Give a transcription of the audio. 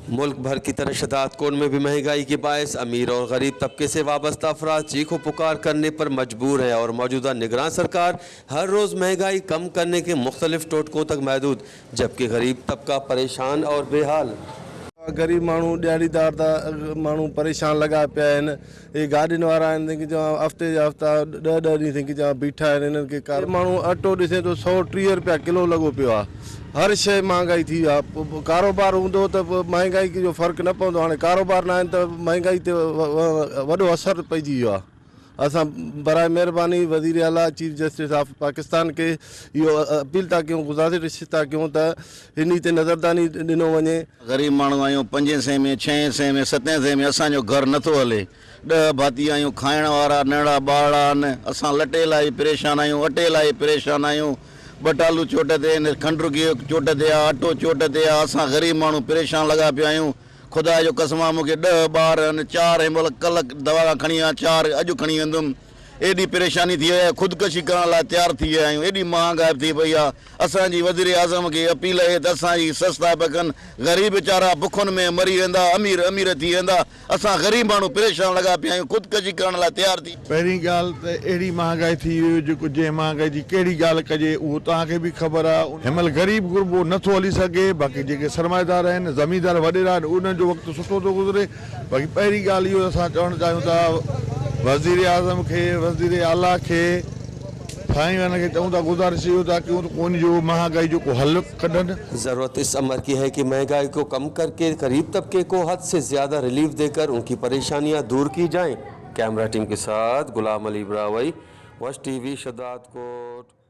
मुल्क भर की तरह शदादकोट में भी महंगाई के बायस अमीर और गरीब तबके से वाबस्ता अफराद चीखो पुकार करने पर मजबूर हैं और मौजूदा निगरान सरकार हर रोज़ महंगाई कम करने के मुख्तलिफ टोटकों तक महदूद, जबकि गरीब तबका परेशान और बेहाल। गरीब माण्हू ॾिहाड़ीदार त माण्हू परेशान लॻा पिया आहिनि। हे गाॾियुनि वारा आहिनि जेके चवां हफ़्ते जा हफ़्ता ॾह ॾह ॾींहं जेके चवां बीठा आहिनि। हिननि खे कार माण्हू अटो ॾिसे थो 130 रुपया किलो लॻो पियो आहे। हर शइ महांगाई थी विई आहे। पोइ कारोबार हूंदो त पोइ महांगाई जो फ़र्क़ु न पवंदो। हाणे कारोबार न आहिनि त महांगाई ते वॾो असरु पइजी वियो आहे। असां बराए महिरबानी वज़ीर आला चीफ जस्टिस ऑफ पाकिस्तान खे इहो अपील था कयूं, गुज़ारिश था कयूं त इन्ही ते नज़रदानी ॾिनो वञे। غريب ماڻهو آهيون، پنجين سئين ۾، ڇهين سئين ۾، ستين سئين ۾ اسان جو گهر نٿو هلي. ڏهه ڀاتي آهيون، کائڻ وارا ننڍڙا ٻارڙا آهن. اسان لٽي لاء پريشان آهيون، اٽي لاء پريشان آهيون. ٻٽالو چوٽ تي آهن، کنڊ گيهه چوٽ تي آهي، اٽو چوٽ تي آهي. اسان غريب ماڻهو پريشان لڳا پيا آهيون. خدا جو قسم آ مون کي ڏهه ٻار آهن، چار هن مهل ڪلهه دوا کان کڻي آيا، چار اڄ کڻي ويندم. ايڏي پريشاني ٿي وئي آهي، خودڪشي ڪرڻ لاء تيار ٿي ويا آهيون، ايڏي مهانگائي ٿي پئي آهي. اسان جي وزير اعظم کي اپيل اهي ته اسان جي سستائپ ڪن، غريب ويچارا بکن ۾ مري ويندا، امير امير ٿي ويندا، اسان غريب ماڻهو پريشان لڳا پيا آهيون، خودڪشي ڪرڻ لاء تيار ٿي. پهرين ڳالهه ته اهڙي مهانگائي ٿي وئي جيڪو جنهن مهانگائي جي ڪهڙي ڳالهه ڪجي اهو توهان کي به خبر آهي. هن مهل غريب غربو نه ٿو هلي سگهي، باقي جيڪي سرمائيدار آهن، زميندار وڏيرا آهن انهن جو وقت سٺو ٿو گذري. باقي پهرين ڳالهه اهو اسان چوڻ چاهيون ٿا وزيراعظم کي وزير اعليٰ کي سائين وارن کي چئون ٿا گذارش اهو ٿا ڪيون ته ڪو ان جو مهانگائي جو ڪو حل ڪڍن. ضرورت اس امر ڪي هي ڪي مهنگائي ڪو ڪم ڪر ڪي غريب طبقي ڪو حد سي زياده رليف the ڪر انڪي پريشانيان دور ڪي جائين. ڪيمرا ٽيم ڪي ساٿ غلام علي براهوئي، وش ٽي وي، شھدادڪوٽ.